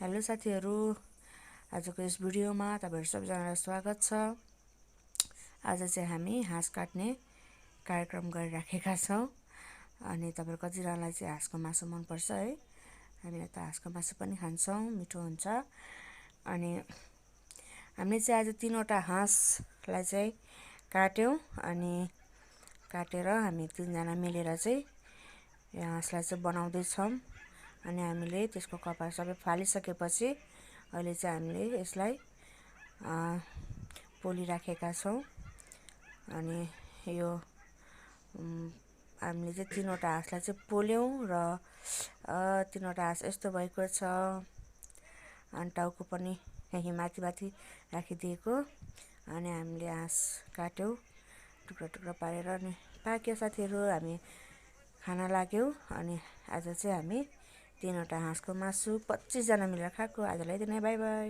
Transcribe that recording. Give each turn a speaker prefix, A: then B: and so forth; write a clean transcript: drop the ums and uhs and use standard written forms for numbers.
A: Hello साथीहरू, आजको यस भिडियोमा तपाईहरु सबैजनालाई स्वागत छ। आज चाहिँ हामी हाँस काट्ने कार्यक्रम गरिराखेका छौं अनि तपाईहरु कतिजनालाई चाहिँ हाँसको मासु मन पर्छ है। हामीले त हाँसको मासु पनि खान्छौं, मिठो हुन्छ। अनि हामीले चाहिँ आज 3 वटा हाँसलाई चाहिँ काट्यौं अनि काटेर हामी 3 जना मिलेर चाहिँ यो हाँसलाई चाहिँ बनाउँदै छौं। अनि हामीले त्यसको कपाल सबै फालिसकेपछि अहिले चाहिँ हामीले यसलाई पोलिराखेका छौं। अनि यो हामीले चाहिँ 3 वटा हाँसलाई चाहिँ पोल्यौं र 3 वटा हाँस यस्तो भएको छ। अनि टाउको पनि यही माथि राखिदिएको। अनि हामीले हाँस काट्यौं टुक्रा टुक्रा पारेर। अनि पाक्यो साथीहरू, हामी खान लाग्यौं। अनि आज चाहिँ हामी 3 वटा हाँसको मासु 25 जना मिलेर खाएको। आजलाई यति नै, बाइ बाइ।